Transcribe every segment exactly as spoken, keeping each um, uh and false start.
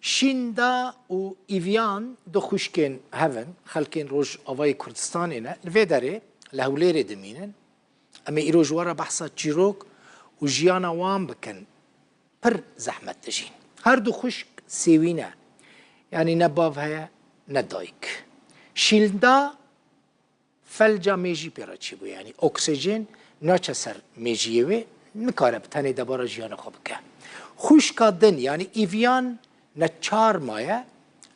Şînda û Îvyan du xwişkên hev in, xelkên Rojavayê Kurdistanê ne, li vê derê li Hewlêrê dimînin. Em ê îro ji we re behsa çîrok û jiyana wan bikin. Pir zehmet dijîn. Her du xwişk sêwî ne. Yanî ne bav heye, ne dayik. Şînda felca mêjî pê re çêbûye. Yanî oksijên naçe ser mêjiyê wê, nikare bi tenê debara jiyana xwe bike. Xwişka din, yanî Îvyan neçar maye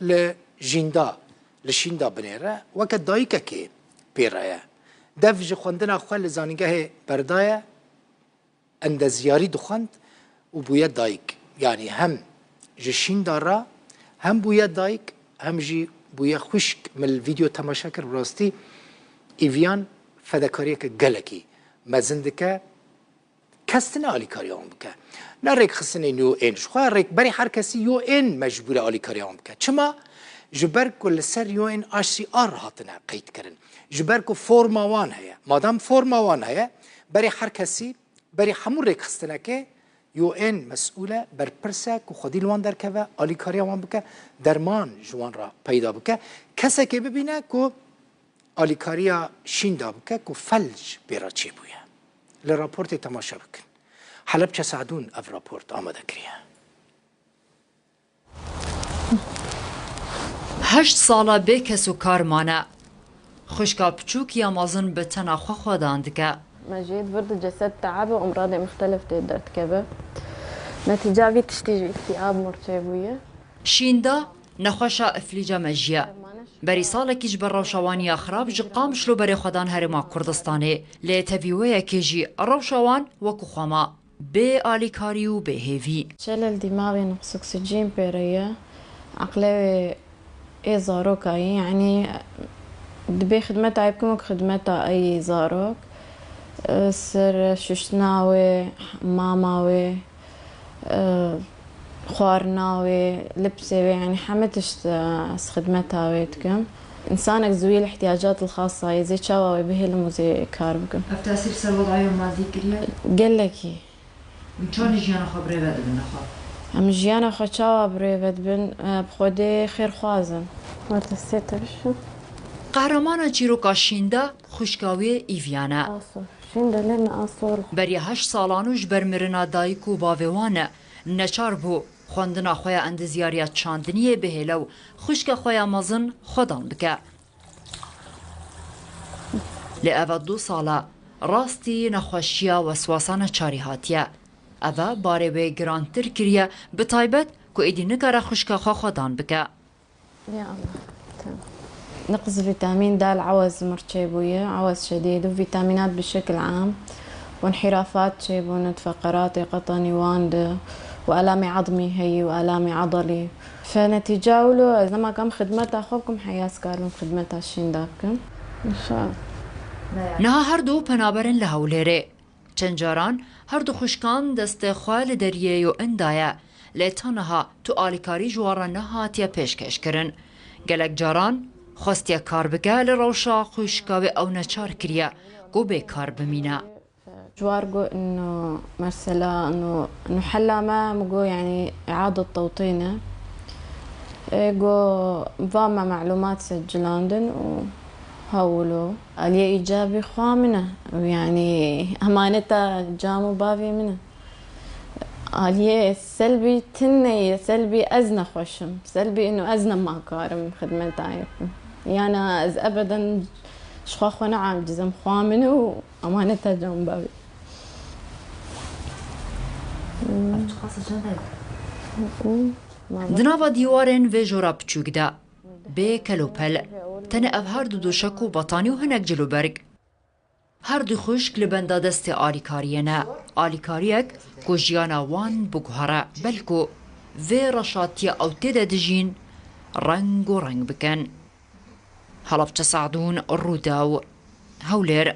li Jînda, li Şînda binêre, weke dayikekê pê re ye. Dev ji xwendina xwe li zanîngehê berdaye, endezyarî dixwend û bûye dayik. Yanî hem ji Şînda re hem bûye dayik, hem jî bûye xwişk. Min li vîdeo temaşe kir, bi rastî Îvyan fedekariyeke gelekî mezin dike. Kes tine alîkariya wan bike. Ne rêkxistinên U N ji xwe, rêkberî her kesî U N mecbûr e alîkariya wan bike. Çima? Ji ber ku li ser U N H C R hatine qeyd kirin. Ji ber ku forma wan heye. Madam forma wan heye, berê her kesî Berî hemû rêkxistinekê U N mesûl e, berpirs e ku xwedî li wan derkeve, alîkariya wan bike, derman ji wan re peyda bike. Kesekê bibîne ku alîkariya Şînda bike ku felc pê re çêbûye. Li raportê temaşe bikin. Helebçe Sadûn ev raport amade kiriye. Heşt sala bê kes û kar mane. Xwişka piçûk ya mezin bi tena xwe xwedan dike. Mejîd vir di ceset teab û emradê muxtelif tê derdikeve. Netîca vî tiştî jî îktîab mir çêbûye. Şînda nexweşa îflîca mejî ye. Berî salekî ji ber rewşa wan ya xirab ji Qamişlo berê xwe dan Herêma Kurdistanê. Lê tevî wê yekê jî rewşa wan wekî xwe ma. Bê alîkarî û bê hêvî. Şelel dîmaxê nexs oksîjîn pê re ye. Eqlê wê ê zaroka yî, yanî dibê xidmeta wê bikim wek xidmeta ey zarok. Ser şuştina wê, mama wê, xwarina wê, lipsê wê, yanî heme tişt ez xidmeta wê dikim. Însanek zûyî li îhtiyacatê xasa yê, zê çawa wê bihêlim û zê kar bikim. Ev tesîr ser wedaya madî kiriye? Gelekî. Em çawa jiyana xwe bi rê ve dibin nexwe? Em jiyana xwe çawa bi rê ve dibin? Bi Xwedê xêrxwaz in. Qehremana çîroka Şînda xwişka wê Îvyan e. Aso. Şînda lê me aso. Beriya heşt salan û ji ber mirina dayik û bavê wan e, neçar bû xwendina xwe ya endezyariya çandiniyê bihêle û xwişka xwe ya mezin xwedan bike. Lê ev e du sal e, rastî nexweşiya weswasa neçarî hatiye. Ev e barê wê girantir kiriye, bi taybet ku êdî nikare xwişka xwe xwedan bike. Ya Allah. Tamam. نقص فيتامين د عوز مر çêbûye, عوز شديد û فيتامينات بشكل عام. وانحرافات çêbûne di feqeratê qetanî wan de, û elamê عظمي heye û elamê عضلي. Fe netîca wilo ez nema kam xidmeta xwe bikim, heya ez karim xidmeta Şînda bikim. Niha her du penaber in li Hewlêrê. Çend caran her du xwişkan destê xwe li deriyê U N daye, lê ta niha tu alîkarî ji wan re nehatiye pêşkêşkirin. Gelek caran xwestiye kar bike, li rewşa xwişka wê ew neçar kiriye ku bê kar bimîne. Ji war got inu mesela inu, inu hela me, min got, yanî, îadet tewtîn e. Ê got, va me melumat secilandin û hewlo. Aliyê îcabî xwe min e. Yanî, emaneta can û bavê min e. Aliyê selbî tune ye, selbî ez nexweş im. Selbî inu ez nema karim xidmeta wê bikim. Yana ez ebeden ji xwe xwe neacizim. Xwe min û emaneta can bavê. Di nava dîwarên vê jora piçûk de bê kelopel, tenê ev her du doşek û betanî û hinek cilûberg. Her du xwişk li benda destê alîkariyê ne. Alîkariyek ku jiyana wan biguhere, belku vê reşatiya ew tê de dijîn reng û reng bikin. Helebçe Sadûn, Rûdaw, Hewlêr.